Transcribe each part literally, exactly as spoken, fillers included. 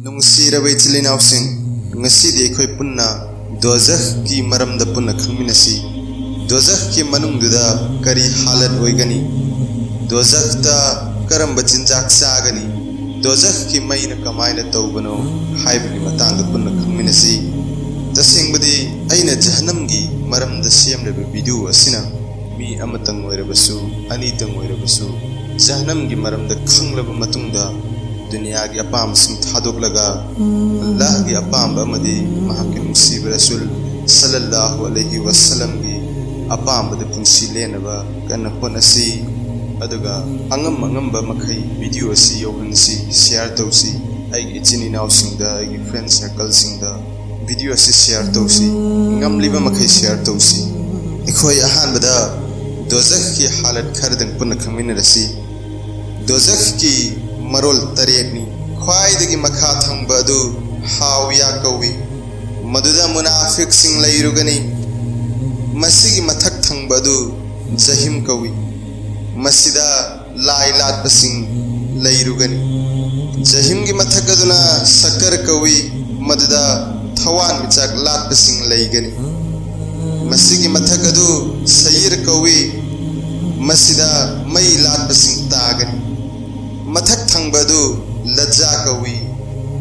ꯅꯨꯡꯁꯤꯔꯕ ꯏꯆꯤꯜ ꯏꯅꯥꯎꯁꯤꯡ, ꯉꯁꯤꯗꯤ ꯑꯩꯈꯣꯏ ꯄꯨꯟꯅ ꯗꯣꯖꯈꯀꯤ ꯃꯔꯝꯗ ꯄꯨꯟꯅ ꯈꯪꯃꯤꯟꯅꯁꯤ꯫ ꯗꯣꯖꯈꯀꯤ ꯃꯅꯨꯡꯗꯨꯗ ꯀꯔꯤ ꯍꯥꯂꯠ ꯑꯣꯏꯒꯅꯤ? ꯗꯣꯖꯈꯇ ꯀꯔꯝꯕ ꯆꯤꯟꯖꯥꯛ ꯆꯥꯒꯅꯤ? ꯗꯣꯖꯈꯀꯤ ꯃꯩꯅ ꯀꯃꯥꯏꯅ ꯇꯧꯕꯅꯣ ꯍꯥꯏꯕꯒꯤ ꯃꯇꯥꯡꯗ ꯄꯨꯟꯅ ꯈꯪꯃꯤꯟꯅꯁꯤ꯫ ꯇꯁꯦꯡꯕꯗꯤ ꯑꯩꯅ ꯖꯍꯅꯝꯒꯤ ꯃꯔꯝꯗ ꯁꯦꯝꯂꯤꯕ ꯚꯤꯗꯤꯑꯣ ꯑꯁꯤꯅ ꯃꯤ ꯑꯃꯇꯪ ꯑꯣꯏꯔꯕꯁꯨ, ꯑꯅꯤꯇꯪ ꯑꯣꯏꯔꯕꯁꯨ, ꯖꯍꯅꯝꯒꯤ ꯃꯔꯝꯗ ꯈꯪꯂꯕ ꯃꯇꯨꯡꯗ, ꯗꯨꯅꯤꯌꯥꯒꯤ ꯑꯄꯥꯝꯕꯁꯤꯡ ꯊꯥꯗꯣꯛꯂꯒ, ꯑꯜꯂꯥꯍꯒꯤ ꯑꯄꯥꯝꯕ ꯑꯃꯗꯤ ꯃꯍꯥꯛꯀꯤ ꯅꯨꯡꯁꯤꯕ ꯔꯁꯨꯜ ꯁꯜꯂꯜꯂꯥꯍꯨ ꯑꯂꯩꯍꯤ ꯋꯁꯜꯂꯝꯒꯤ ꯑꯄꯥꯝꯕꯗ ꯄꯨꯟꯁꯤ ꯂꯦꯟꯅꯕ ꯀꯟꯅ ꯍꯣꯠꯅꯁꯤ꯫ ꯑꯗꯨꯒ ꯑꯉꯝ ꯑꯉꯝꯕ ꯃꯈꯩ ꯚꯤꯗꯤꯑꯣ ꯑꯁꯤ ꯌꯧꯍꯟꯁꯤ, ꯁꯤꯌꯥꯔ ꯇꯧꯁꯤ꯫ ꯑꯩꯒꯤ ꯏꯆꯤꯟ ꯏꯅꯥꯎꯁꯤꯡꯗ, ꯑꯩꯒꯤ ꯐ꯭ꯔꯦꯟ ꯁꯔꯀꯜꯁꯤꯡꯗ ꯚꯤꯗꯤꯑꯣ ꯑꯁꯤ ꯁꯤꯌꯥꯔ ꯇꯧꯁꯤ, ꯉꯝꯂꯤꯕ ꯃꯈꯩ ꯁꯤꯌꯥꯔ ꯇꯧꯁꯤ꯫ ꯑꯩꯈꯣꯏ ꯑꯍꯥꯟꯕꯗ ꯗꯣꯖꯈꯀꯤ ꯍꯥꯂꯠ ꯈꯔꯗꯪ ꯄꯨꯟꯅ ꯈꯪꯃꯤꯟꯅꯔꯁꯤ꯫ ꯗꯣꯖꯈꯀꯤ ꯃꯔꯣꯜ ꯇꯔꯦꯠꯅꯤ꯫ ꯈ꯭ꯋꯥꯏꯗꯒꯤ ꯃꯈꯥ ꯊꯪꯕ ꯑꯗꯨ ꯍꯥꯋꯤꯌꯥ ꯀꯧꯏ, ꯃꯗꯨꯗ ꯃꯨꯅꯥꯐꯤꯛꯁꯤꯡ ꯂꯩꯔꯨꯒꯅꯤ꯫ ꯃꯁꯤꯒꯤ ꯃꯊꯛ ꯊꯪꯕ ꯑꯗꯨ ꯖꯍꯤꯝ ꯀꯧꯏ, ꯃꯁꯤꯗ ꯂꯥꯏ ꯂꯥꯠꯄꯁꯤꯡ ꯂꯩꯔꯨꯒꯅꯤ꯫ ꯖꯍꯤꯝꯒꯤ ꯃꯊꯛ ꯑꯗꯨꯅ ꯁꯀꯔ ꯀꯧꯏ, ꯃꯗꯨꯗ ꯊꯋꯥꯟꯃꯤꯆꯥꯛ ꯂꯥꯠꯄꯁꯤꯡ ꯂꯩꯒꯅꯤ꯫ ꯃꯁꯤꯒꯤ ꯃꯊꯛ ꯑꯗꯨ ꯁꯌꯤꯔ ꯀꯧꯏ, ꯃꯁꯤꯗ ꯃꯩ ꯂꯥꯠꯄꯁꯤꯡ ꯇꯥꯒꯅꯤ꯫ ꯃꯊꯛ ꯊꯪꯕ ꯑꯗꯨ ꯂꯖꯥ ꯀꯧꯏ,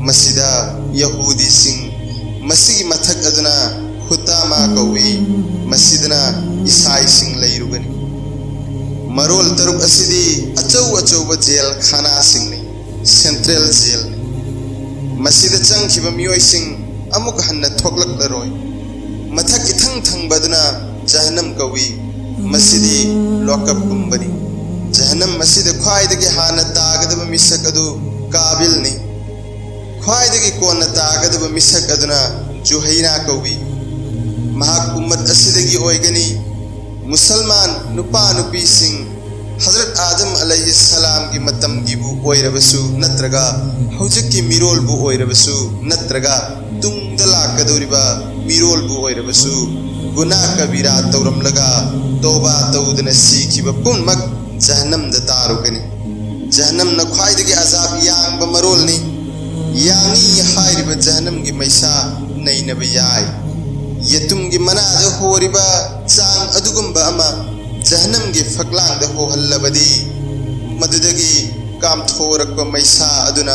ꯃꯁꯤꯗ ꯌꯍꯨꯗꯤꯁꯤꯡ꯫ ꯃꯁꯤꯒꯤ ꯃꯊꯛ ꯑꯗꯨꯅ ꯍꯨꯇꯥꯃꯥ ꯀꯧꯏ, ꯃꯁꯤꯗꯅ ꯏꯁꯥꯏꯁꯤꯡ ꯂꯩꯔꯨꯒꯅꯤ꯫ ꯃꯔꯣꯜ ꯇꯔꯨꯛ ꯑꯁꯤꯗꯤ ꯑꯆꯧ ꯑꯆꯧꯕ ꯖꯦꯜ ꯈꯥꯅꯥꯁꯤꯡꯅꯤ, ꯁꯦꯟꯇ꯭ꯔꯦꯜ ꯖꯦꯜꯅꯤ꯫ ꯃꯁꯤꯗ ꯆꯪꯈꯤꯕ ꯃꯤꯑꯣꯏꯁꯤꯡ ꯑꯃꯨꯛ ꯍꯟꯅ ꯊꯣꯛꯂꯛꯂꯔꯣꯏ꯫ ꯃꯊꯛ ꯏꯊꯪ ꯊꯪꯕ ꯑꯗꯨꯅ ꯖꯍꯅꯝ ꯀꯧꯏ, ꯃꯁꯤꯗꯤ ꯂꯣꯀꯞꯀꯨꯝꯕꯅꯤ꯫ ꯖꯍꯅꯝ ꯑꯁꯤꯗ ꯈ꯭ꯋꯥꯏꯗꯒꯤ ꯍꯥꯟꯅ ꯇꯥꯒꯗꯕ ꯃꯤꯁꯛ ꯑꯗꯨ ꯀꯥꯕꯤꯜꯅꯤ꯫ ꯈ꯭ꯋꯥꯏꯗꯒꯤ ꯀꯣꯟꯅ ꯇꯥꯒꯗꯕ ꯃꯤꯁꯛ ꯑꯗꯨꯅ ꯖꯨꯍꯩꯅꯥ ꯀꯧꯏ꯫ ꯃꯍꯥꯛ ꯎꯝꯃꯠ ꯑꯁꯤꯗꯒꯤ ꯑꯣꯏꯒꯅꯤ꯫ ꯃꯨꯁꯜꯃꯥꯟ ꯅꯨꯄꯥ ꯅꯨꯄꯤꯁꯤꯡ ꯍꯖꯔꯠ ꯑꯥꯗꯝ ꯑꯂꯩꯍꯤ ꯁꯂꯥꯝꯒꯤ ꯃꯇꯝꯒꯤꯕꯨ ꯑꯣꯏꯔꯕꯁꯨ, ꯅꯠꯇ꯭ꯔꯒ ꯍꯧꯖꯤꯛꯀꯤ ꯃꯤꯔꯣꯜꯕꯨ ꯑꯣꯏꯔꯕꯁꯨ, ꯅꯠꯇ꯭ꯔꯒ ꯇꯨꯡꯗ ꯂꯥꯛꯀꯗꯧꯔꯤꯕ ꯃꯤꯔꯣꯜꯕꯨ ꯑꯣꯏꯔꯕꯁꯨ, ꯒꯨꯅꯥ ꯀꯕꯤꯔꯥ ꯇꯧꯔꯝꯂꯒ ꯇꯧꯕꯥ ꯇꯧꯗꯅ ꯁꯤꯈꯤꯕ ꯄꯨꯝꯅꯃꯛ ꯖꯍꯟꯅꯝꯗ ꯇꯥꯔꯨꯒꯅꯤ꯫ ꯖꯍꯟꯅꯝꯅ ꯈ꯭ꯋꯥꯏꯗꯒꯤ ꯑꯖꯥꯕ ꯌꯥꯡꯕ ꯃꯔꯣꯜꯅꯤ꯫ ꯌꯥꯡꯏ ꯖꯍꯟꯅꯝꯒꯤ ꯃꯩꯁꯥ ꯅꯩꯅꯕ ꯌꯥꯏ꯫ ꯌꯦꯇꯨꯝꯒꯤ ꯃꯅꯥꯗ ꯍꯣꯔꯤꯕ ꯆꯥꯡ ꯑꯗꯨꯒꯨꯝꯕ ꯑꯃ ꯖꯍꯟꯅꯝꯒꯤ ꯐꯛꯂꯥꯡꯗ ꯍꯣꯍꯜꯂꯕꯗꯤ, ꯃꯗꯨꯗꯒꯤ ꯀꯥꯝꯊꯣꯔꯛꯄ ꯃꯩꯁꯥ ꯑꯗꯨꯅ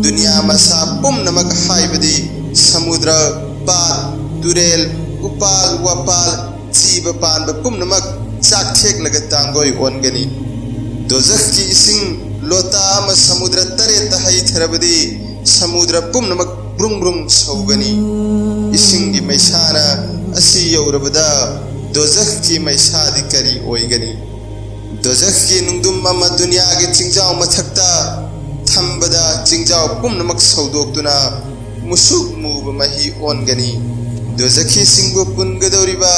ꯗꯨꯅꯤꯌꯥ ꯃꯁꯥ ꯄꯨꯝꯅꯃꯛ, ꯍꯥꯏꯕꯗꯤ ꯁꯃꯨꯗ꯭ꯔ, ꯄꯥꯠ, ꯇꯨꯔꯦꯜ, ꯎꯄꯥꯜ ꯋꯥꯄꯥꯜ, ꯖꯤꯕ ꯄꯥꯟꯕ ꯄꯨꯝꯅꯃꯛ ꯆꯥꯛꯊꯦꯛꯂꯒ ꯇꯥꯡꯒꯣꯏ ꯑꯣꯟꯒꯅꯤ꯫ ꯗꯣꯖꯈꯀꯤ ꯏꯁꯤꯡ ꯂꯣꯇꯥ ꯑꯃ ꯁꯃꯨꯗ꯭ꯔ ꯇꯔꯦꯠꯇ ꯍꯩꯊꯔꯕꯗꯤ, ꯁꯃꯨꯗ꯭ꯔ ꯄꯨꯝꯅꯃꯛ ꯕ꯭ꯔꯨꯡ ꯕ꯭ꯔꯨꯡ ꯁꯧꯒꯅꯤ꯫ ꯏꯁꯤꯡꯒꯤ ꯃꯩꯁꯥꯅ ꯑꯁꯤ ꯌꯧꯔꯕꯗ, ꯗꯣꯖꯈꯀꯤ ꯃꯩꯁꯥꯗꯤ ꯀꯔꯤ ꯑꯣꯏꯒꯅꯤ? ꯗꯣꯖꯈꯀꯤ ꯅꯨꯡꯗꯨꯝ ꯑꯃ ꯗꯨꯅꯤꯌꯥꯒꯤ ꯆꯤꯡꯖꯥꯎ ꯃꯊꯛꯇ ꯊꯝꯕꯗ, ꯆꯤꯡꯖꯥꯎ ꯄꯨꯝꯅꯃꯛ ꯁꯧꯗꯣꯛꯇꯨꯅ ꯃꯨꯁꯨꯛ ꯃꯨꯕ ꯃꯍꯤ ꯑꯣꯟꯒꯅꯤ꯫ ꯗꯣꯖꯈꯤꯁꯤꯡꯕꯨ ꯄꯨꯟꯒꯗꯧꯔꯤꯕ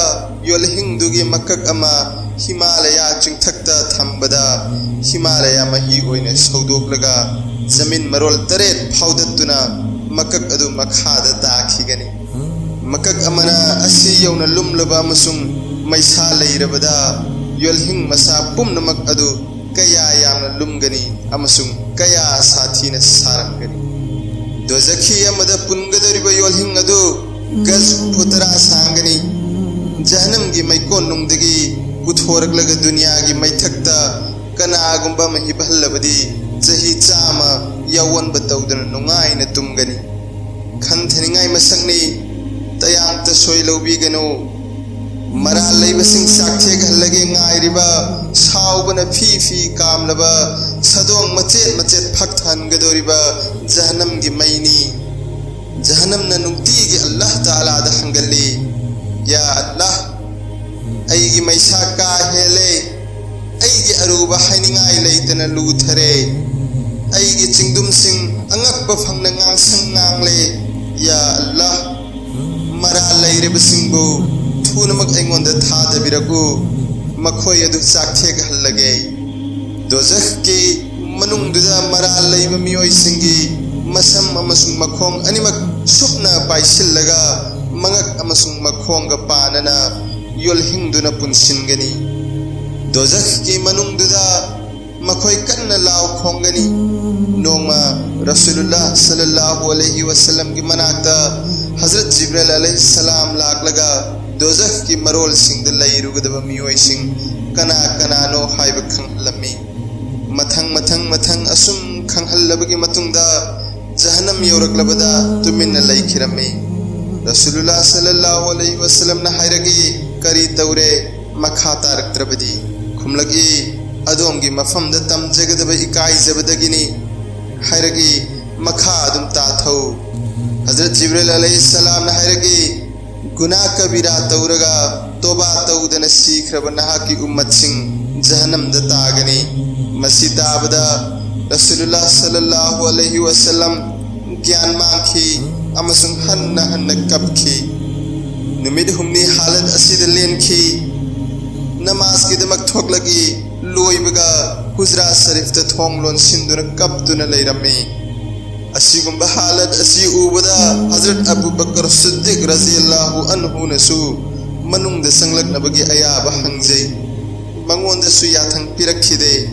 ꯌꯣꯜꯍꯤꯡꯗꯨꯒꯤ ꯃꯀꯛ ꯑꯃ ꯍꯤꯃꯥꯂꯌꯥ ꯆꯤꯡꯊꯛꯇ ꯊꯝꯕꯗ, ꯍꯤꯃꯥꯂꯌꯥ ꯃꯍꯤ ꯑꯣꯏꯅ ꯁꯧꯗꯣꯛꯂꯒ ꯖꯃꯤꯟ ꯃꯔꯣꯜ ꯇꯔꯦꯠ ꯐꯥꯎꯗꯠꯇꯨꯅ ꯃꯀꯛ ꯑꯗꯨ ꯃꯈꯥꯗ ꯇꯥꯈꯤꯒꯅꯤ꯫ ꯃꯀꯛ ꯑꯃꯅ ꯑꯁꯤ ꯌꯧꯅ ꯂꯨꯝꯂꯕ ꯑꯃꯁꯨꯡ ꯃꯩꯁꯥ ꯂꯩꯔꯕꯗ, ꯌꯣꯜꯍꯤꯡ ꯃꯁꯥ ꯄꯨꯝꯅꯃꯛ ꯑꯗꯨ ꯀꯌꯥ ꯌꯥꯝꯅ ꯂꯨꯝꯒꯅꯤ ꯑꯃꯁꯨꯡ ꯀꯌꯥ ꯁꯥꯊꯤꯅ ꯁꯥꯔꯝꯒꯅꯤ! ꯗꯣꯖꯈꯤ ꯑꯃꯗ ꯄꯨꯟꯒꯗꯧꯔꯤꯕ ꯌꯣꯜꯍꯤꯡ ꯑꯗꯨ ꯒꯖ ꯐꯨꯠ ꯇꯔꯥ ꯁꯥꯡꯒꯅꯤ꯫ ꯖꯍꯟꯅꯝꯒꯤ ꯃꯩꯀꯣꯟꯅꯨꯡꯗꯒꯤ ꯄꯨꯊꯣꯔꯛꯂꯒ ꯗꯨꯅꯤꯌꯥꯒꯤ ꯃꯩꯊꯛꯇ ꯀꯅꯥꯒꯨꯝꯕ ꯑꯃ ꯍꯤꯞꯍꯜꯂꯕꯗꯤ, ꯆꯍꯤ ꯆꯥꯝꯃ ꯌꯥꯑꯣꯟꯕ ꯇꯧꯗꯅ ꯅꯨꯡꯉꯥꯏꯅ ꯇꯨꯝꯒꯅꯤ꯫ ꯈꯟꯊꯅꯤꯡꯉꯥꯏ ꯃꯁꯛꯅꯤ꯫ ꯇꯌꯥꯡ ꯇꯁꯣꯏ ꯂꯧꯕꯤꯒꯅꯨ꯫ ꯃꯔꯥꯜ ꯂꯩꯕꯁꯤꯡ ꯆꯥꯛꯊꯦꯛꯍꯜꯂꯒꯦ ꯉꯥꯏꯔꯤꯕ, ꯁꯥꯎꯕꯅ ꯐꯤ ꯐꯤ ꯀꯥꯝꯂꯕ, ꯁꯥꯗꯣꯡ ꯃꯆꯦꯠ ꯃꯆꯦꯠ ꯐꯛꯊꯍꯟꯒꯗꯧꯔꯤꯕ ꯖꯍꯟꯅꯝꯒꯤ ꯃꯩꯅꯤ꯫ ꯖꯍꯟꯅꯝꯅ ꯅꯨꯡꯇꯤꯒꯤ ꯑꯜꯂꯥꯍ ꯇꯥꯂꯥꯗ ꯍꯪꯒꯜꯂꯤ, "ꯌꯥ ꯑꯜꯂꯥꯍ, ꯑꯩꯒꯤ ꯃꯩꯁꯥ ꯀꯥ ꯍꯦꯜꯂꯦ꯫ ꯑꯩꯒꯤ ꯑꯔꯨꯕ ꯍꯥꯏꯅꯤꯡꯉꯥꯏ ꯂꯩꯇꯅ ꯂꯨꯊꯔꯦ꯫ ꯑꯩꯒꯤ ꯆꯤꯡꯗꯨꯝꯁꯤꯡ ꯑꯉꯛꯄ ꯐꯪꯅ ꯉꯥꯡꯁꯪ ꯉꯥꯡꯂꯦ꯫ ꯌꯥ ꯑꯜꯂꯥꯍ, ꯃꯔꯥꯜ ꯂꯩꯔꯕꯁꯤꯡꯕꯨ ꯊꯨꯅꯃꯛ ꯑꯩꯉꯣꯟꯗ ꯊꯥꯗꯕꯤꯔꯛꯎ꯫ ꯃꯈꯣꯏ ꯑꯗꯨ ꯆꯥꯛꯊꯦꯛꯍꯜꯂꯒꯦ꯫" ꯗꯣꯖꯈꯀꯤ ꯃꯅꯨꯡꯗꯨꯗ ꯃꯔꯥꯜ ꯂꯩꯕ ꯃꯤꯑꯣꯏꯁꯤꯡꯒꯤ ꯃꯁꯝ ꯑꯃꯁꯨꯡ ꯃꯈꯣꯡ ꯑꯅꯤꯃꯛ ꯁꯨꯞꯅ ꯄꯥꯏꯁꯤꯜꯂꯒ, ꯃꯉꯛ ꯑꯃꯁꯨꯡ ꯃꯈꯣꯡꯒ ꯄꯥꯟꯅꯅ ꯌꯣꯜꯍꯤꯡꯗꯨꯅ ꯄꯨꯟꯁꯤꯟꯒꯅꯤ꯫ ꯗꯣꯖꯈꯀꯤ ꯃꯅꯨꯡꯗꯨꯗ ꯃꯈꯣꯏ ꯀꯟꯅ ꯂꯥꯎ ꯈꯣꯡꯒꯅꯤ꯫ ꯅꯣꯡꯃ ꯔꯁꯨꯂꯨꯜꯂꯥꯍ ꯁꯜꯂꯜꯂꯥꯍꯨ ꯑꯂꯩꯍꯤ ꯋꯁꯜꯂꯝꯒꯤ ꯃꯅꯥꯛꯇ ꯍꯖꯔꯠ ꯖꯤꯕ꯭ꯔꯤꯜ ꯑꯂꯩꯍꯤ ꯁꯂꯥꯝ ꯂꯥꯛꯂꯒ ꯗꯣꯖꯈꯀꯤ ꯃꯔꯣꯜꯁꯤꯡꯗ ꯂꯩꯔꯨꯒꯗꯕ ꯃꯤꯑꯣꯏꯁꯤꯡ ꯀꯅꯥ ꯀꯅꯥꯅꯣ ꯍꯥꯏꯕ ꯈꯪꯍꯜꯂꯝꯃꯤ꯫ ꯃꯊꯪ ꯃꯊꯪ ꯃꯊꯪ ꯑꯁꯨꯝ ꯈꯪꯍꯜꯂꯕꯒꯤ ꯃꯇꯨꯡꯗ ꯖꯍꯟꯅꯝ ꯌꯧꯔꯛꯂꯕꯗ ꯇꯨꯃꯤꯟꯅ ꯂꯩꯈꯤꯔꯝꯃꯤ꯫ ꯔꯁꯨꯂꯨꯜꯂꯥꯍ ꯁꯜꯂꯜꯂꯥꯍꯨ ꯑꯂꯩꯍꯤ ꯋꯁꯜꯂꯝꯅ ꯍꯥꯏꯔꯛꯏ, "ꯀꯔꯤ ꯇꯧꯔꯦ? ꯃꯈꯥ ꯇꯥꯔꯛꯇ꯭ꯔꯕꯗꯤ?" ꯈꯨꯝꯂꯛꯏ, "ꯑꯗꯣꯝꯒꯤ ꯃꯐꯝꯗ ꯇꯝꯖꯒꯗꯕ ꯏꯀꯥꯏꯖꯕꯗꯒꯤꯅꯤ꯫" ꯍꯥꯏꯔꯛꯏ, "ꯃꯈꯥ ꯑꯗꯨꯝ ꯇꯥꯊꯧ꯫" ꯍꯖꯔꯠ ꯖꯤꯕ꯭ꯔꯤꯜ ꯑꯂꯩꯍꯤ ꯁꯂꯥꯝꯅ ꯍꯥꯏꯔꯛꯏ, "ꯒꯨꯅꯥ ꯀꯕꯤꯔꯥ ꯇꯧꯔꯒ ꯇꯣꯕꯥ ꯇꯧꯗꯅ ꯁꯤꯈ꯭ꯔꯕ ꯅꯍꯥꯛꯀꯤ ꯎꯝꯃꯠꯁꯤꯡ ꯖꯍꯟꯅꯝꯗ ꯇꯥꯒꯅꯤ꯫" ꯃꯁꯤ ꯇꯥꯕꯗ ꯔꯁꯨꯂꯨꯜꯂꯥꯍ ꯁꯜꯂꯜꯂꯥꯍꯨ ꯑꯂꯩꯍꯤ ꯋꯁꯜꯂꯝ ꯒ꯭ꯌꯥꯟ ꯃꯥꯡꯈꯤ ꯑꯃꯁꯨꯡ ꯍꯟꯅ ꯍꯟꯅ ꯀꯞꯈꯤ꯫ ꯅꯨꯃꯤꯠ ꯍꯨꯝꯅꯤ ꯍꯥꯂꯠ ꯑꯁꯤꯗ ꯂꯦꯟꯈꯤ꯫ ꯅꯃꯥꯖꯀꯤꯗꯃꯛ ꯊꯣꯛꯂꯛꯏ꯫ ꯂꯣꯏꯕꯒ ꯍꯨꯖ꯭ꯔꯥ ꯁꯔꯤꯐꯇ ꯊꯣꯡ ꯂꯣꯟꯁꯤꯟꯗꯨꯅ ꯀꯞꯇꯨꯅ ꯂꯩꯔꯝꯃꯤ꯫ ꯑꯁꯤꯒꯨꯝꯕ ꯍꯥꯂꯠ ꯑꯁꯤ ꯎꯕꯗ ꯍꯖꯔꯠ ꯑꯕꯨ ꯕꯀꯔ ꯁꯤꯗꯤꯛ ꯔꯖꯤꯌꯜꯂꯥꯍꯨ ꯑꯟꯍꯨꯅꯁꯨ ꯃꯅꯨꯡꯗ ꯆꯪꯂꯛꯅꯕꯒꯤ ꯑꯌꯥꯕ ꯍꯪꯖꯩ꯫ ꯃꯉꯣꯟꯗꯁꯨ ꯌꯥꯊꯪ ꯄꯤꯔꯛꯈꯤꯗꯦ꯫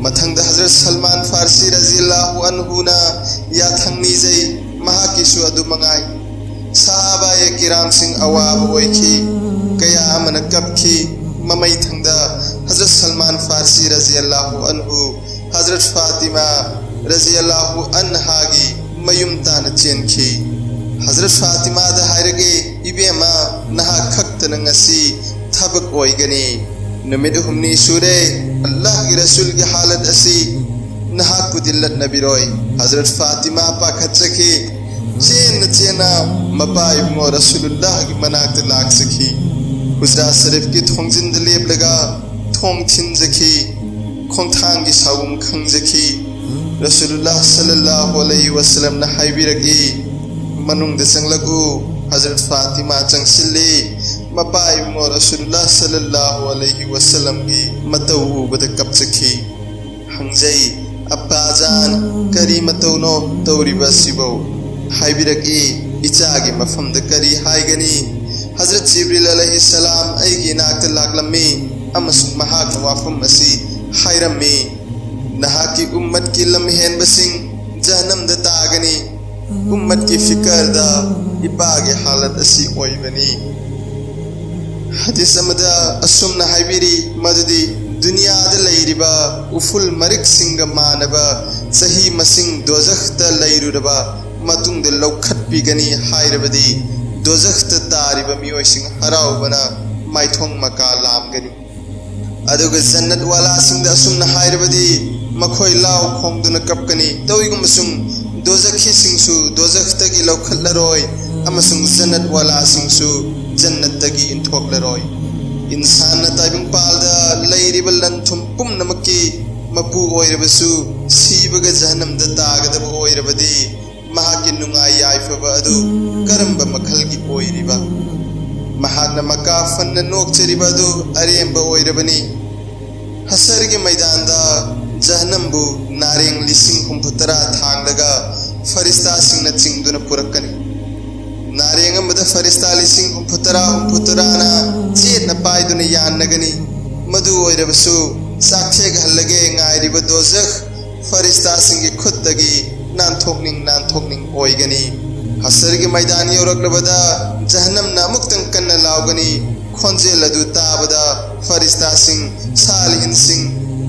ꯃꯊꯪꯗ ꯍꯖꯔꯠ ꯁꯜꯃꯥꯟ ꯐꯥꯔꯁꯤ ꯔꯖꯤꯌꯜꯂꯥꯍꯨ ꯑꯟꯍꯨꯅ ꯌꯥꯊꯪ ꯅꯤꯖꯩ, ꯃꯍꯥꯛꯀꯤꯁꯨ ꯑꯗꯨ ꯃꯉꯥꯏ꯫ ꯁꯍꯥꯕꯥꯌꯦ ꯀꯤꯔꯥꯝꯁꯤꯡ ꯑꯋꯥꯕ ꯑꯣꯏꯈꯤ, ꯀꯌꯥ ꯑꯃꯅ ꯀꯞꯈꯤ꯫ ꯃꯃꯩ ꯊꯪꯗ ꯍꯖꯔꯠ ꯁꯜꯃꯥꯟ ꯐꯥꯔꯁꯤ ꯔꯖꯤꯌꯜꯂꯥꯍꯨ ꯑꯟꯍꯨ ꯍꯖꯔꯠ ꯐꯥꯇꯤꯃꯥ ꯔꯖꯤꯌꯜꯂꯥꯍꯨ ꯑꯟꯍꯥꯒꯤ ꯃꯌꯨꯝ ꯇꯥꯟꯅ ꯆꯦꯟꯈꯤ꯫ ꯍꯖꯔꯠ ꯐꯥꯇꯤꯃꯥꯗ ꯍꯥꯏꯔꯛꯏ, "ꯏꯕꯦꯝꯃ, ꯅꯍꯥꯛ ꯈꯛꯇꯅ ꯉꯁꯤ ꯊꯕꯛ ꯑꯣꯏꯒꯅꯤ꯫ ꯅꯨꯃꯤꯠ ꯍꯨꯝꯅꯤ ꯁꯨꯔꯦ ꯑꯜꯂꯥꯍꯒꯤ ꯔꯁꯨꯜꯒꯤ ꯍꯥꯂꯠ ꯑꯁꯤ ꯅꯍꯥꯛꯄꯨꯗꯤ ꯂꯠꯅꯕꯤꯔꯣꯏ꯫" ꯍꯖꯔꯠ ꯐꯥꯇꯤꯃꯥ ꯄꯥꯈꯠꯆꯈꯤ꯫ ꯆꯦꯟꯅ ꯆꯦꯟꯅ ꯃꯄꯥ ꯏꯕꯨꯡꯉꯣ ꯔꯁꯨꯂꯨꯜꯂꯥꯍꯒꯤ ꯃꯅꯥꯛꯇ ꯂꯥꯛꯆꯈꯤ꯫ ꯍꯨꯖ꯭ꯔꯥ ꯁꯔꯤꯐꯀꯤ ꯊꯣꯡꯖꯤꯟꯗ ꯂꯦꯞꯂꯒ ꯊꯣꯡ ꯊꯤꯟꯖꯈꯤ꯫ ꯈꯣꯡꯊꯥꯡꯒꯤ ꯁꯥꯎꯕꯨꯝ ꯈꯪꯖꯈꯤ꯫ ꯔꯁꯨꯂꯨꯜꯂꯥꯍ ꯁꯜꯂꯜꯂꯥꯍꯨ ꯑꯂꯩꯍꯤ ꯋꯁꯜꯂꯝꯅ ꯍꯥꯏꯕꯤꯔꯛꯏ, "ꯃꯅꯨꯡꯗ ꯆꯪꯂꯛꯎ꯫" ꯍꯖꯔꯠ ꯐꯥꯇꯤꯃꯥ ꯆꯪꯁꯤꯜꯂꯤ꯫ ꯃꯄꯥ ꯏꯕꯨꯡꯉꯣ ꯔꯁꯨꯂꯨꯜꯂꯥꯍ ꯁꯜꯂꯜꯂꯥꯍꯨ ꯑꯂꯩꯍꯤ ꯋꯁꯜꯂꯝꯒꯤ ꯃꯇꯧ ꯎꯕꯗ ꯀꯞꯆꯈꯤ꯫ ꯍꯪꯖꯩ, "ꯑꯞꯄꯥꯖꯥꯟ, ꯀꯔꯤ ꯃꯇꯧꯅꯣ ꯇꯧꯔꯤꯕ ꯑꯁꯤꯕꯨ?" ꯍꯥꯏꯕꯤꯔꯛꯏ, "ꯏꯆꯥꯒꯤ ꯃꯐꯝꯗ ꯀꯔꯤ ꯍꯥꯏꯒꯅꯤ? ꯍꯖꯔꯠ ꯖꯤꯕ꯭ꯔꯤꯜ ꯑꯂꯩꯍꯤ ꯁꯂꯥꯝ ꯑꯩꯒꯤ ꯏꯅꯥꯛꯇ ꯂꯥꯛꯂꯝꯃꯤ ꯑꯃꯁꯨꯡ ꯃꯍꯥꯛꯅ ꯋꯥꯐꯝ ꯑꯁꯤ ꯍꯥꯏꯔꯝꯃꯤ꯫ ꯅꯍꯥꯛꯀꯤ ꯎꯝꯃꯠꯀꯤ ꯂꯝꯍꯦꯟꯕꯁꯤꯡ ꯖꯍꯟꯅꯝꯗ ꯇꯥꯒꯅꯤ꯫ ꯎꯝꯃꯠꯀꯤ ꯐꯤꯀꯔꯗ ꯏꯄꯥꯒꯤ ꯍꯥꯂꯠ ꯑꯁꯤ ꯑꯣꯏꯕꯅꯤ꯫ ꯍꯗꯤꯁ ꯑꯃꯗ ꯑꯁꯨꯝꯅ ꯍꯥꯏꯕꯤꯔꯤ ꯃꯗꯨꯗꯤ, ꯗꯨꯅꯤꯌꯥꯗ ꯂꯩꯔꯤꯕ ꯎꯐꯨꯜ ꯃꯔꯤꯛꯁꯤꯡꯒ ꯃꯥꯟꯅꯕ ꯆꯍꯤ ꯃꯁꯤꯡ ꯗꯣꯖꯈꯇ ꯂꯩꯔꯨꯔꯕ ꯃꯇꯨꯡꯗ ꯂꯧꯈꯠꯄꯤꯒꯅꯤ ꯍꯥꯏꯔꯕꯗꯤ, ꯗꯣꯖꯈꯇ ꯇꯥꯔꯤꯕ ꯃꯤꯑꯣꯏꯁꯤꯡ ꯍꯔꯥꯎꯕꯅ ꯃꯥꯏꯊꯣꯡ ꯃꯀꯥ ꯂꯥꯝꯒꯅꯤ꯫ ꯑꯗꯨꯒ ꯖꯟꯅꯠ ꯋꯥꯂꯥꯁꯤꯡꯗ ꯑꯁꯨꯝꯅ ꯍꯥꯏꯔꯕꯗꯤ, ꯃꯈꯣꯏ ꯂꯥꯎ ꯈꯣꯡꯗꯨꯅ ꯀꯞꯀꯅꯤ꯫ ꯇꯧꯏꯒꯨꯝꯕꯁꯨꯡ ꯗꯣꯖꯈꯤꯁꯤꯡꯁꯨ ꯗꯣꯖꯈꯇꯒꯤ ꯂꯧꯈꯠꯂꯔꯣꯏ, ꯑꯃꯁꯨꯡ ꯖꯟꯅꯠ ꯋꯥꯂꯥꯁꯤꯡꯁꯨ ꯖꯟꯅꯠꯇꯒꯤ ꯏꯟꯊꯣꯛꯂꯔꯣꯏ꯫ ꯏꯟꯁꯥꯟꯅ ꯇꯥꯏꯕꯪꯄꯥꯜꯗ ꯂꯩꯔꯤꯕ ꯂꯟ ꯊꯨꯝ ꯄꯨꯝꯅꯃꯛꯀꯤ ꯃꯄꯨ ꯑꯣꯏꯔꯕꯁꯨ, ꯁꯤꯕꯒ ꯖꯍꯟꯅꯝꯗ ꯇꯥꯒꯗꯕ ꯑꯣꯏꯔꯕꯗꯤ, ꯃꯍꯥꯛꯀꯤ ꯅꯨꯡꯉꯥꯏ ꯌꯥꯏꯐꯕ ꯑꯗꯨ ꯀꯔꯝꯕ ꯃꯈꯜꯒꯤ ꯑꯣꯏꯔꯤꯕ? ꯃꯍꯥꯛꯅ ꯃꯀꯥ ꯐꯟꯅ ꯅꯣꯛꯆꯔꯤꯕ ꯑꯗꯨ ꯑꯔꯦꯝꯕ ꯑꯣꯏꯔꯕꯅꯤ꯫ ꯍꯁꯔꯒꯤ ꯃꯩꯗꯥꯟꯗ ꯖꯍꯟꯅꯝꯕꯨ ꯅꯥꯔꯦꯡ ꯂꯤꯁꯤꯡ ꯍꯨꯝꯐꯨ ꯇꯔꯥ ꯊꯥꯡꯂꯒ ꯐꯔꯤꯁꯇꯥꯁꯤꯡꯅ ꯆꯤꯡꯗꯨꯅ ꯄꯨꯔꯛꯀꯅꯤ꯫ ꯅꯥꯔꯦꯡ ꯑꯃꯗ ꯐꯔꯤꯁꯇꯥ ꯂꯤꯁꯤꯡ ꯍꯨꯝꯐꯨ ꯇꯔꯥ, ꯍꯨꯝꯐꯨ ꯇꯔꯥꯅ ꯆꯦꯠꯅ ꯄꯥꯏꯗꯨꯅ ꯌꯥꯟꯅꯒꯅꯤ꯫ ꯃꯗꯨ ꯑꯣꯏꯔꯕꯁꯨ, ꯆꯥꯛꯊꯦꯛꯍꯜꯂꯒꯦ ꯉꯥꯏꯔꯤꯕ ꯗꯣꯖꯈ ꯐꯔꯤꯁꯇꯥꯁꯤꯡꯒꯤ ꯈꯨꯠꯇꯒꯤ ꯅꯥꯟꯊꯣꯛꯅꯤꯡ ꯅꯥꯟꯊꯣꯛꯅꯤꯡ ꯑꯣꯏꯒꯅꯤ꯫ ꯍꯁꯔꯒꯤ ꯃꯩꯗꯥꯟ ꯌꯧꯔꯛꯂꯕꯗ ꯖꯍꯟꯅꯝꯅ ꯑꯃꯨꯛꯇꯪ ꯀꯟꯅ ꯂꯥꯎꯒꯅꯤ꯫ ꯈꯣꯟꯖꯦꯜ ꯑꯗꯨ ꯇꯥꯕꯗ ꯐꯔꯤꯁꯇꯥꯁꯤꯡ, ꯁꯥꯂꯤꯍꯤꯟꯁꯤꯡ,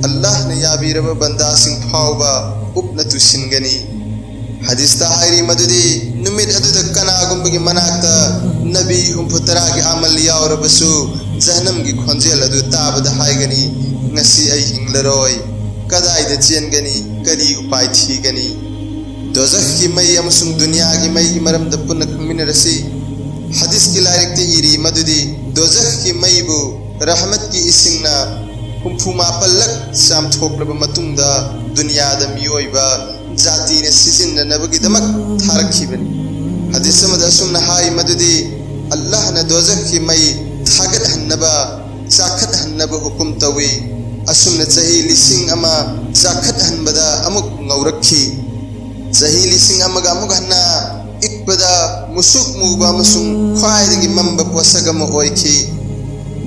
ꯑꯜꯂꯥꯍꯅ ꯌꯥꯕꯤꯔꯕ ꯕꯟꯗꯥꯁꯤꯡ ꯐꯥꯎꯕ ꯎꯞꯅ ꯇꯨꯁꯤꯟꯒꯅꯤ꯫ ꯍꯗꯤꯁꯇ ꯍꯥꯏꯔꯤ ꯃꯗꯨꯗꯤ, ꯅꯨꯃꯤꯠ ꯑꯗꯨꯗ ꯀꯅꯥꯒꯨꯝꯕꯒꯤ ꯃꯅꯥꯛꯇ ꯅꯕꯤ ꯍꯨꯝꯐꯨ ꯇꯔꯥꯒꯤ ꯑꯃꯜ ꯌꯥꯎꯔꯕꯁꯨ, ꯖꯍꯟꯅꯝꯒꯤ ꯈꯣꯟꯖꯦꯜ ꯑꯗꯨ ꯇꯥꯕꯗ ꯍꯥꯏꯒꯅꯤ, "ꯉꯁꯤ ꯑꯩ ꯍꯤꯡꯂꯔꯣꯏ꯫ ꯀꯗꯥꯏꯗ ꯆꯦꯟꯒꯅꯤ? ꯀꯔꯤ ꯎꯄꯥꯏ ꯊꯤꯒꯅꯤ?" ꯗꯣꯖꯈꯀꯤ ꯃꯩ ꯑꯃꯁꯨꯡ ꯗꯨꯅꯤꯌꯥꯒꯤ ꯃꯩꯒꯤ ꯃꯔꯝꯗ ꯄꯨꯟꯅ ꯈꯪꯃꯤꯟꯅꯔꯁꯤ꯫ ꯍꯗꯤꯁꯀꯤ ꯂꯥꯏꯔꯤꯛꯇ ꯏꯔꯤ ꯃꯗꯨꯗꯤ, ꯗꯣꯖꯈꯀꯤ ꯃꯩꯕꯨ ꯔꯍꯃꯠꯀꯤ ꯏꯁꯤꯡꯅ ꯍꯨꯝꯐꯨ ꯃꯥꯄꯜꯂꯛ ꯆꯥꯝꯊꯣꯛꯂꯕ ꯃꯇꯨꯡꯗ, ꯗꯨꯅꯤꯌꯥꯗ ꯃꯤꯑꯣꯏꯕ ꯖꯥꯇꯤꯅ ꯁꯤꯖꯤꯟꯅꯅꯕꯒꯤꯗꯃꯛ ꯊꯥꯔꯛꯈꯤꯕꯅꯤ꯫ ꯍꯗꯤꯁ ꯑꯃꯗ ꯑꯁꯨꯝꯅ ꯍꯥꯏ ꯃꯗꯨꯗꯤ, ꯑꯜꯂꯥꯍꯅ ꯗꯣꯖꯈꯀꯤ ꯃꯩ ꯊꯥꯒꯠꯍꯟꯅꯕ, ꯆꯥꯈꯠꯍꯟꯅꯕ ꯍꯨꯀꯨꯝ ꯇꯧꯏ꯫ ꯑꯁꯨꯝꯅ ꯆꯍꯤ ꯂꯤꯁꯤꯡ ꯑꯃ ꯆꯥꯈꯠꯍꯟꯕꯗ ꯑꯃꯨꯛ ꯉꯧꯔꯛꯈꯤ꯫ ꯆꯍꯤ ꯂꯤꯁꯤꯡ ꯑꯃꯒ ꯑꯃꯨꯛ ꯍꯟꯅ ꯏꯛꯄꯗ ꯃꯨꯁꯨꯛ ꯃꯨꯕ ꯑꯃꯁꯨꯡ ꯈ꯭ꯋꯥꯏꯗꯒꯤ ꯃꯝꯕ ꯄꯣꯠꯁꯛ ꯑꯃ ꯑꯣꯏꯈꯤ꯫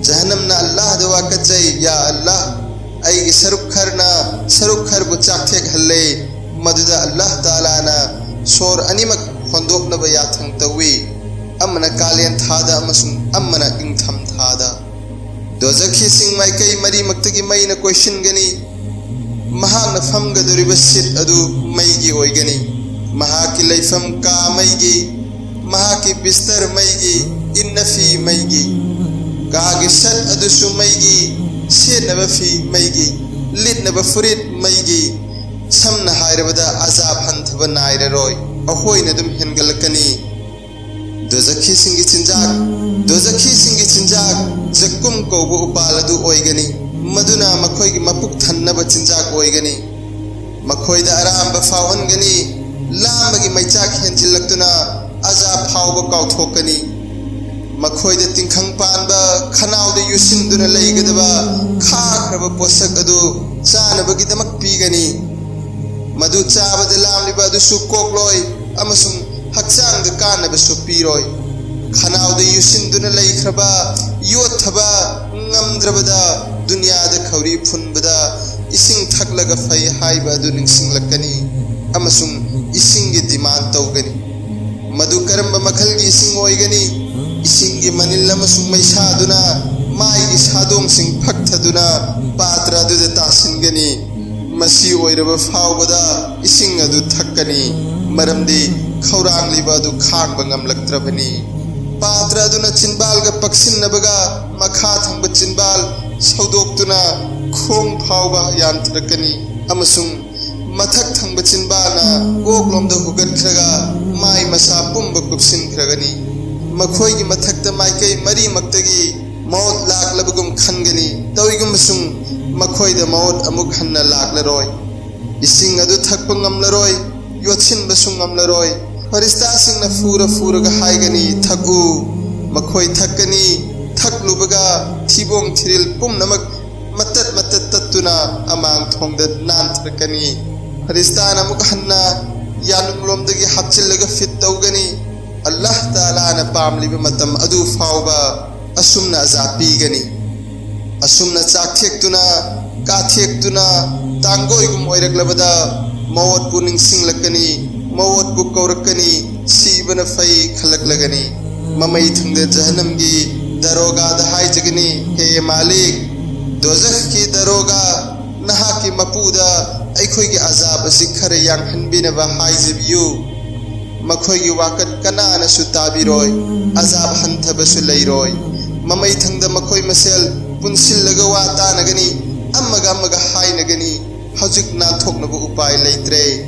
ꯖꯍꯟꯅꯝꯅ ꯑꯜꯂꯥꯍꯗ ꯋꯥꯀꯠꯆꯩ, "ꯌꯥ ꯑꯜꯂꯥꯍ, ꯑꯩꯒꯤ ꯁꯔꯨꯛ ꯈꯔꯅ ꯁꯔꯨꯛ ꯈꯔꯕꯨ ꯆꯥꯛꯊꯦꯛꯍꯜꯂꯦ꯫ ꯃꯗꯨꯗ ꯑꯜꯂꯥꯍ ꯇꯥꯂꯥꯅ ꯁꯣꯔ ꯑꯅꯤꯃꯛ ꯍꯣꯟꯗꯣꯛꯅꯕ ꯌꯥꯊꯪ ꯇꯧꯏ꯫ ꯑꯃꯅ ꯀꯥꯂꯦꯟ ꯊꯥꯗ ꯑꯃꯁꯨꯡ ꯑꯃꯅ ꯏꯪꯊꯝ ꯊꯥꯗ꯫ ꯗꯣꯖꯈꯤꯁꯤꯡ ꯃꯥꯏꯀꯩ ꯃꯔꯤꯃꯛꯇꯒꯤ ꯃꯩꯅ ꯀꯣꯏꯁꯤꯟꯒꯅꯤ꯫ ꯃꯍꯥꯛꯅ ꯐꯝꯒꯗꯧꯔꯤꯕ ꯁꯤꯠ ꯑꯗꯨ ꯃꯩꯒꯤ ꯑꯣꯏꯒꯅꯤ꯫ ꯃꯍꯥꯛꯀꯤ ꯂꯩꯐꯝ ꯀꯥ ꯃꯩꯒꯤ, ꯃꯍꯥꯛꯀꯤ ꯕꯤꯁꯇꯔ ꯃꯩꯒꯤ, ꯏꯟꯅꯐꯤ ꯃꯩꯒꯤ, ꯀꯥꯒꯤ ꯁꯠ ꯑꯗꯨꯁꯨ ꯃꯩꯒꯤ, ꯁꯦꯠꯅꯕ ꯐꯤ ꯃꯩꯒꯤ, ꯂꯤꯠꯅꯕ ꯐꯨꯔꯤꯠ ꯃꯩꯒꯤ꯫ ꯁꯝꯅ ꯍꯥꯏꯔꯕꯗ, ꯑꯖꯥꯕ ꯍꯟꯊꯕ ꯅꯥꯏꯔꯔꯣꯏ, ꯑꯩꯈꯣꯏꯅ ꯑꯗꯨꯝ ꯍꯦꯟꯒꯠꯂꯛꯀꯅꯤ꯫ ꯗꯣꯖꯈꯤꯁꯤꯡꯒꯤ ꯆꯤꯟꯖꯥꯛ꯫ ꯗꯣꯖꯈꯤꯁꯤꯡꯒꯤ ꯆꯤꯟꯖꯥꯛ ꯖꯛꯀꯨꯝ ꯀꯧꯕ ꯎꯄꯥꯜ ꯑꯗꯨ ꯑꯣꯏꯒꯅꯤ, ꯃꯗꯨꯅ ꯃꯈꯣꯏꯒꯤ ꯃꯄꯨꯛ ꯊꯟꯅꯕ ꯆꯤꯟꯖꯥꯛ ꯑꯣꯏꯒꯅꯤ꯫ ꯃꯈꯣꯏꯗ ꯑꯔꯥꯝꯕ ꯐꯥꯎꯍꯟꯒꯅꯤ, ꯂꯥꯝꯕꯒꯤ ꯃꯩꯆꯥꯛ ꯍꯦꯟꯖꯤꯜꯂꯛꯇꯨꯅ ꯑꯖꯥ ꯐꯥꯎꯕ ꯀꯥꯎꯊꯣꯛꯀꯅꯤ꯫ ꯃꯈꯣꯏꯗ ꯇꯤꯡꯈꯪ ꯄꯥꯟꯕ, ꯈꯅꯥꯎꯗ ꯌꯨꯁꯤꯟꯗꯨꯅ ꯂꯩꯒꯗꯕ ꯈꯥꯈ꯭ꯔꯕ ꯄꯣꯠꯁꯛ ꯑꯗꯨ ꯆꯥꯅꯕꯒꯤꯗꯃꯛ ꯄꯤꯒꯅꯤ꯫ ꯃꯗꯨ ꯆꯥꯕꯗ ꯂꯥꯝꯂꯤꯕ ꯑꯗꯨꯁꯨ ꯀꯣꯛꯂꯣꯏ ꯑꯃꯁꯨꯡ ꯍꯛꯆꯥꯡꯗ ꯀꯥꯟꯅꯕꯁꯨ ꯄꯤꯔꯣꯏ꯫ ꯈꯅꯥꯎꯗ ꯌꯨꯁꯤꯟꯗꯨꯅ ꯂꯩꯈ꯭ꯔꯕ, ꯌꯣꯠꯊꯕ ꯉꯝꯗ꯭ꯔꯕꯗ, ꯗꯨꯅꯤꯌꯥꯗ ꯈꯧꯔꯤ ꯐꯨꯟꯕꯗ ꯏꯁꯤꯡ ꯊꯛꯂꯒ ꯐꯩ ꯍꯥꯏꯕ ꯑꯗꯨ ꯅꯤꯡꯁꯤꯡꯂꯛꯀꯅꯤ ꯑꯃꯁꯨꯡ ꯏꯁꯤꯡꯒꯤ ꯗꯤꯃꯥꯟ ꯇꯧꯒꯅꯤ꯫ ꯃꯗꯨ ꯀꯔꯝꯕ ꯃꯈꯜꯒꯤ ꯏꯁꯤꯡ ꯑꯣꯏꯒꯅꯤ? ꯏꯁꯤꯡꯒꯤ ꯃꯅꯤꯜ ꯑꯃꯁꯨꯡ ꯃꯩꯁꯥꯗꯨꯅ ꯃꯥꯏꯒꯤ ꯁꯥꯗꯣꯡꯁꯤꯡ ꯐꯛꯊꯗꯨꯅ ꯄꯥꯇ꯭ꯔ ꯑꯗꯨꯗ ꯇꯥꯁꯤꯟꯒꯅꯤ꯫ ꯃꯁꯤ ꯑꯣꯏꯔꯕ ꯐꯥꯎꯕꯗ ꯏꯁꯤꯡ ꯑꯗꯨ ꯊꯛꯀꯅꯤ, ꯃꯔꯝꯗꯤ ꯈꯧꯔꯥꯡꯂꯤꯕ ꯑꯗꯨ ꯈꯥꯡꯕ ꯉꯝꯂꯛꯇ꯭ꯔꯕꯅꯤ꯫ ꯄꯥꯇ꯭ꯔ ꯑꯗꯨꯅ ꯆꯤꯟꯕꯥꯜꯒ ꯄꯛꯁꯤꯟꯅꯕꯒ ꯃꯈꯥ ꯊꯪꯕ ꯆꯤꯟꯕꯥꯜ ꯁꯧꯗꯣꯛꯇꯨꯅ ꯈꯣꯡ ꯐꯥꯎꯕ ꯌꯥꯟꯊꯔꯛꯀꯅꯤ ꯑꯃꯁꯨꯡ ꯃꯊꯛ ꯊꯪꯕ ꯆꯤꯟꯕꯥꯜꯅ ꯑꯣꯛꯂꯣꯝꯗ ꯍꯨꯒꯠꯈ꯭ꯔꯒ ꯃꯥꯏ ꯃꯁꯥ ꯄꯨꯝꯕ ꯀꯨꯞꯁꯤꯟꯈ꯭ꯔꯒꯅꯤ꯫ ꯃꯈꯣꯏꯒꯤ ꯃꯊꯛꯇ ꯃꯥꯏꯀꯩ ꯃꯔꯤꯃꯛꯇꯒꯤ ꯃꯧꯠ ꯂꯥꯛꯂꯕꯒꯨꯝ ꯈꯟꯒꯅꯤ꯫ ꯇꯧꯏꯒꯨꯝꯕꯁꯨꯡ ꯃꯈꯣꯏꯗ ꯃꯧꯠ ꯑꯃꯨꯛ ꯍꯟꯅ ꯂꯥꯛꯂꯔꯣꯏ꯫ ꯏꯁꯤꯡ ꯑꯗꯨ ꯊꯛꯄ ꯉꯝꯂꯔꯣꯏ, ꯌꯣꯠꯁꯤꯟꯕꯁꯨ ꯉꯝꯂꯔꯣꯏ꯫ ꯐꯔꯤꯁꯇꯥꯁꯤꯡꯅ ꯐꯨꯔ ꯐꯨꯔꯒ ꯍꯥꯏꯒꯅꯤ, "ꯊꯛꯎ꯫" ꯃꯈꯣꯏ ꯊꯛꯀꯅꯤ꯫ ꯊꯛꯂꯨꯕꯒ ꯊꯤꯕꯣꯡ ꯊꯤꯔꯤꯜ ꯄꯨꯝꯅꯃꯛ ꯃꯇꯠ ꯃꯇꯠ ꯇꯠꯇꯨꯅ ꯑꯃꯥꯡ ꯊꯣꯡꯗ ꯅꯥꯟꯊꯔꯛꯀꯅꯤ꯫ ꯐꯔꯤꯁꯇꯥꯅ ꯑꯃꯨꯛ ꯍꯟꯅ ꯌꯥꯅꯨꯡꯂꯣꯝꯗꯒꯤ ꯍꯥꯞꯆꯤꯜꯂꯒ ꯐꯤꯠ ꯇꯧꯒꯅꯤ꯫ ꯑꯜꯂꯥꯍ ꯇꯥꯂꯥꯅ ꯄꯥꯝꯂꯤꯕ ꯃꯇꯝ ꯑꯗꯨ ꯐꯥꯎꯕ ꯑꯁꯨꯝꯅ ꯑꯖꯥ ꯄꯤꯒꯅꯤ꯫ ꯑꯁꯨꯝꯅ ꯆꯥꯛ ꯊꯦꯛꯇꯨꯅ ꯀꯥꯊꯦꯛꯇꯨꯅ ꯇꯥꯡꯒꯣꯏꯒꯨꯝ ꯑꯣꯏꯔꯛꯂꯕꯗ ꯃꯋꯠꯄꯨ ꯅꯤꯡꯁꯤꯡꯂꯛꯀꯅꯤ, ꯃꯋꯠꯄꯨ ꯀꯧꯔꯛꯀꯅꯤ, ꯁꯤꯕꯅ ꯐꯩ ꯈꯜꯂꯛꯂꯒꯅꯤ꯫ ꯃꯃꯩ ꯊꯪꯗ ꯖꯍꯟꯅꯝꯒꯤ ꯗꯔꯣꯒꯥꯗ ꯍꯥꯏꯖꯒꯅꯤ, ꯍꯦ ꯃꯥꯂꯤꯛ, ꯗꯣꯖꯈꯀꯤ ꯗꯔꯣꯒꯥ, ꯅꯍꯥꯛꯀꯤ ꯃꯄꯨꯗ ꯑꯩꯈꯣꯏꯒꯤ ꯑꯖꯥꯕ ꯑꯁꯤ ꯈꯔ ꯌꯥꯡꯍꯟꯕꯤꯅꯕ ꯍꯥꯏꯖꯕꯤꯌꯨ꯫ ꯃꯈꯣꯏꯒꯤ ꯋꯥꯀꯠ ꯀꯅꯥꯅꯁꯨ ꯇꯥꯕꯤꯔꯣꯏ, ꯑꯖꯥꯕ ꯍꯟꯊꯕꯁꯨ ꯂꯩꯔꯣꯏ꯫ ꯃꯃꯩ ꯊꯪꯗ ꯃꯈꯣꯏ ꯃꯁꯦꯜ ꯄꯨꯟꯁꯤꯜꯂꯒ ꯋꯥ ꯇꯥꯅꯒꯅꯤ, ꯑꯃꯒ ꯑꯃꯒ ꯍꯥꯏꯅꯒꯅꯤ꯫ ꯍꯧꯖꯤꯛ ꯅꯥꯟꯊꯣꯛꯅꯕ ꯎꯄꯥꯏ ꯂꯩꯇ꯭ꯔꯦ꯫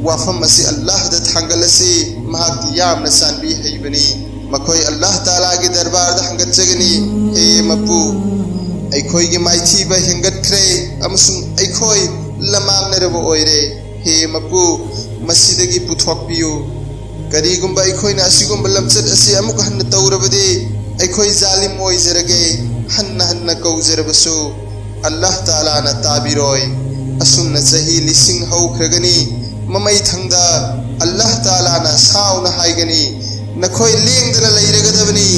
ꯋꯥꯐꯝ ꯑꯁꯤ ꯑꯜꯂꯥꯍꯗ ꯊꯥꯡꯒꯠꯂꯁꯤ, ꯃꯍꯥꯛꯇꯤ ꯌꯥꯝꯅ ꯆꯥꯟꯕꯤ ꯍꯩꯕꯅꯤ꯫ ꯃꯈꯣꯏ ꯑꯜꯂꯥꯍ ꯇꯥꯂꯥꯒꯤ ꯗꯔꯕꯥꯔꯗ ꯍꯪꯒꯠꯆꯒꯅꯤ, ꯍꯦ ꯃꯄꯨ, ꯑꯩꯈꯣꯏꯒꯤ ꯃꯥꯏꯊꯤꯕ ꯍꯦꯟꯒꯠꯈ꯭ꯔꯦ ꯑꯃꯁꯨꯡ ꯑꯩꯈꯣꯏ ꯂꯃꯥꯡꯅꯔꯕ ꯑꯣꯏꯔꯦ꯫ ꯍꯦ ꯃꯄꯨ, ꯃꯁꯤꯗꯒꯤ ꯄꯨꯊꯣꯛꯄꯤꯌꯨ꯫ ꯀꯔꯤꯒꯨꯝꯕ ꯑꯩꯈꯣꯏꯅ ꯑꯁꯤꯒꯨꯝꯕ ꯂꯝꯆꯠ ꯑꯁꯤ ꯑꯃꯨꯛ ꯍꯟꯅ ꯇꯧꯔꯕꯗꯤ, ꯑꯩꯈꯣꯏ ꯖꯥꯂꯤꯝ ꯑꯣꯏꯖꯔꯒꯦ꯫ ꯍꯟꯅ ꯍꯟꯅ ꯀꯧꯖꯔꯕꯁꯨ ꯑꯜꯂꯥꯍ ꯇꯥꯂꯥꯅ ꯇꯥꯕꯤꯔꯣꯏ꯫ ꯑꯁꯨꯝꯅ ꯆꯍꯤ ꯂꯤꯁꯤꯡ ꯍꯧꯈ꯭ꯔꯒꯅꯤ꯫ ꯃꯃꯩ ꯊꯪꯗ ꯑꯜꯂꯥꯍ ꯇꯥꯂꯥꯅ ꯁꯥꯎꯅ ꯍꯥꯏꯒꯅꯤ, "ꯅꯈꯣꯏ ꯂꯦꯡꯗꯅ ꯂꯩꯔꯒꯗꯕꯅꯤ,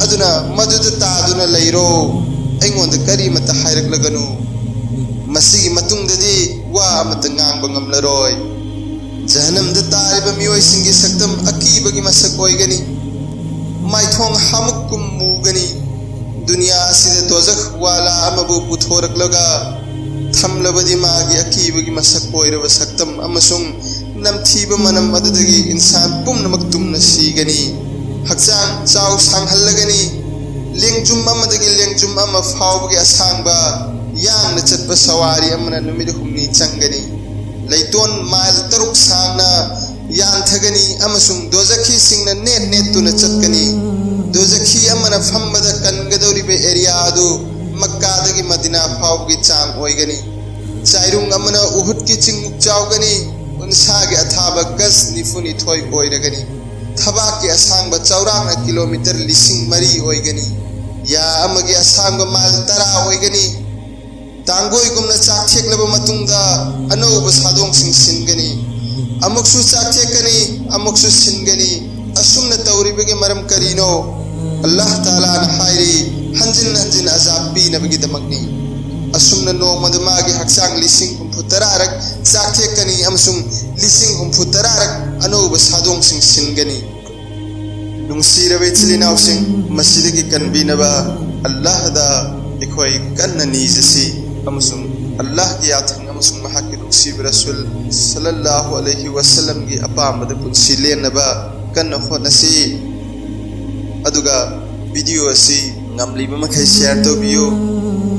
ꯑꯗꯨꯅ ꯃꯗꯨꯗ ꯇꯥꯗꯨꯅ ꯂꯩꯔꯣ, ꯑꯩꯉꯣꯟꯗ ꯀꯔꯤꯃꯠꯇ ꯍꯥꯏꯔꯛꯂꯒꯅꯨ꯫ ꯃꯁꯤꯒꯤ ꯃꯇꯨꯡꯗꯗꯤ ꯋꯥ ꯑꯃꯠꯇ ꯉꯥꯡꯕ ꯉꯝꯂꯔꯣꯏ"꯫ ꯖꯍꯟꯅꯝꯗ ꯇꯥꯔꯤꯕ ꯃꯤꯑꯣꯏꯁꯤꯡꯒꯤ ꯁꯛꯇꯝ ꯑꯀꯤꯕꯒꯤ ꯃꯁꯛ ꯑꯣꯏꯒꯅꯤ꯫ ꯃꯥꯏꯊꯣꯡ ꯍꯥꯃꯨꯛꯀꯨꯝ ꯃꯨꯒꯅꯤ꯫ ꯗꯨꯅꯤꯌꯥ ꯑꯁꯤꯗ ꯗꯣꯖꯈ ꯋꯥꯂꯥ ꯑꯃꯕꯨ ꯄꯨꯊꯣꯔꯛꯂꯒ ꯊꯝꯂꯕꯗꯤ, ꯃꯥꯒꯤ ꯑꯀꯤꯕꯒꯤ ꯃꯁꯛ ꯑꯣꯏꯔꯕ ꯁꯛꯇꯝ ꯑꯃꯁꯨꯡ ꯅꯝꯊꯤꯕ ꯃꯅꯝ ꯑꯗꯨꯗꯒꯤ ꯏꯟꯁꯥꯟ ꯄꯨꯝꯅꯃꯛ ꯇꯨꯝꯅ ꯁꯤꯒꯅꯤ꯫ ꯍꯛꯆꯥꯡ ꯆꯥꯎ ꯁꯥꯡꯍꯜꯂꯒꯅꯤ꯫ ꯂꯦꯡꯖꯨꯝ ꯑꯃꯗꯒꯤ ꯂꯦꯡꯖꯨꯝ ꯑꯃ ꯐꯥꯎꯕꯒꯤ ꯑꯁꯥꯡꯕ ꯌꯥꯡꯅ ꯆꯠꯄ ꯁꯋꯥꯔꯤ ꯑꯃꯅ ꯅꯨꯃꯤꯠ ꯍꯨꯝꯅꯤ ꯆꯪꯒꯅꯤ꯫ ꯂꯩꯇꯣꯟ ꯃꯥꯏꯜ ꯇꯔꯨꯛ ꯁꯥꯡꯅ ꯌꯥꯟꯊꯒꯅꯤ ꯑꯃꯁꯨꯡ ꯗꯣꯖꯈꯤꯁꯤꯡꯅ ꯅꯦꯠ ꯅꯦꯠꯇꯨꯅ ꯆꯠꯀꯅꯤ꯫ ꯗꯣꯖꯈꯤ ꯑꯃꯅ ꯐꯝꯕꯗ ꯀꯟꯒꯗꯧꯔꯤꯕ ꯑꯦꯔꯤꯌꯥ ꯑꯗꯨ ꯃꯛꯀꯥꯗꯒꯤ ꯃꯗꯤꯅꯥ ꯐꯥꯎꯕꯒꯤ ꯆꯥꯡ ꯑꯣꯏꯒꯅꯤ꯫ ꯆꯥꯏꯔꯨꯡ ꯑꯃꯅ ꯎꯍꯨꯗꯀꯤ ꯆꯤꯡꯃꯨꯛ ꯆꯥꯎꯒꯅꯤ꯫ ꯎꯟꯁꯥꯒꯤ ꯑꯊꯥꯕ ꯒꯖ ꯅꯤꯐꯨꯅꯤꯊꯣꯏ ꯑꯣꯏꯔꯒꯅꯤ꯫ ꯊꯕꯥꯛꯀꯤ ꯑꯁꯥꯡꯕ ꯆꯥꯎꯔꯥꯛꯅ ꯀꯤꯂꯣꯃꯤꯇꯔ ꯂꯤꯁꯤꯡ ꯃꯔꯤ ꯑꯣꯏꯒꯅꯤ꯫ ꯌꯥ ꯑꯃꯒꯤ ꯑꯁꯥꯡꯕ ꯃꯥꯏꯜ ꯇꯔꯥ ꯑꯣꯏꯒꯅꯤ꯫ ꯇꯥꯡꯒꯣꯏꯒꯨꯝꯅ ꯆꯥꯛ ꯊꯦꯛꯂꯕ ꯃꯇꯨꯡꯗ ꯑꯅꯧꯕ ꯁꯥꯗꯣꯡꯁꯤꯡ ꯁꯤꯟꯒꯅꯤ꯫ ꯑꯃꯨꯛꯁꯨ ꯆꯥꯛ ꯊꯦꯛꯀꯅꯤ, ꯑꯃꯨꯛꯁꯨ ꯁꯤꯟꯒꯅꯤ꯫ ꯑꯁꯨꯝꯅ ꯇꯧꯔꯤꯕꯒꯤ ꯃꯔꯝ ꯀꯔꯤꯅꯣ? ꯑꯜꯂꯥꯍ ꯇꯥꯂꯥꯅ ꯍꯥꯏꯔꯤ, ꯍꯟꯖꯤꯟ ꯍꯟꯖꯤꯟ ꯑꯖꯥꯕ ꯄꯤꯅꯕꯒꯤꯗꯃꯛꯅꯤ꯫ ꯑꯁꯨꯝꯅ ꯅꯣꯡꯃꯗ ꯃꯥꯒꯤ ꯍꯛꯆꯥꯡ ꯂꯤꯁꯤꯡ ꯍꯨꯝꯐꯨ ꯇꯔꯥꯔꯛ ꯆꯥꯛ ꯊꯦꯛꯀꯅꯤ ꯑꯃꯁꯨꯡ ꯂꯤꯁꯤꯡ ꯍꯨꯝꯐꯨ ꯇꯔꯥꯔꯛ ꯑꯅꯧꯕ ꯁꯥꯗꯣꯡꯁꯤꯡ ꯁꯤꯟꯒꯅꯤ꯫ ꯅꯨꯡꯁꯤꯔꯕ ꯏꯆꯤꯜ ꯏꯅꯥꯎꯁꯤꯡ, ꯃꯁꯤꯗꯒꯤ ꯀꯟꯕꯤꯅꯕ ꯑꯜꯂꯥꯍꯗ ꯑꯩꯈꯣꯏ ꯀꯟꯅ ꯅꯤꯖꯁꯤ ꯑꯃꯁꯨꯡ ꯑꯜꯂꯥꯍꯒꯤ ꯌꯥꯊꯪ ꯑꯃꯁꯨꯡ ꯃꯍꯥꯛꯀꯤ ꯅꯨꯡꯁꯤꯕ ꯔꯁꯨꯜ ꯁꯜꯂꯜꯂꯥꯍꯨ ꯑꯂꯩꯍꯤ ꯋꯥꯁꯜꯂꯝꯒꯤ ꯑꯄꯥꯝꯕꯗ ꯄꯨꯟꯁꯤ ꯂꯦꯟꯅꯕ ꯀꯟꯅ ꯍꯣꯠꯅꯁꯤ꯫ ꯑꯗꯨꯒ ꯚꯤꯗꯤꯑꯣ ꯑꯁꯤ ꯉꯝꯂꯤꯕ ꯃꯈꯩ ꯁꯤꯌꯥꯔ ꯇꯧꯕꯤꯌꯨ꯫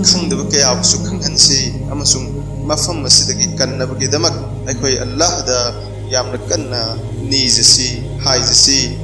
ꯈꯪꯗꯕ ꯀꯌꯥꯕꯨꯁꯨ ꯈꯪꯍꯟꯁꯤ ꯑꯃꯁꯨꯡ ꯃꯐꯝ ꯑꯁꯤꯗꯒꯤ ꯀꯟꯅꯕꯒꯤꯗꯃꯛ ꯑꯩꯈꯣꯏ ꯑꯜꯂꯥꯍꯗ ꯌꯥꯝꯅ ꯀꯟꯅ ꯅꯤꯖꯁꯤ, ꯍꯥꯏꯖꯁꯤ꯫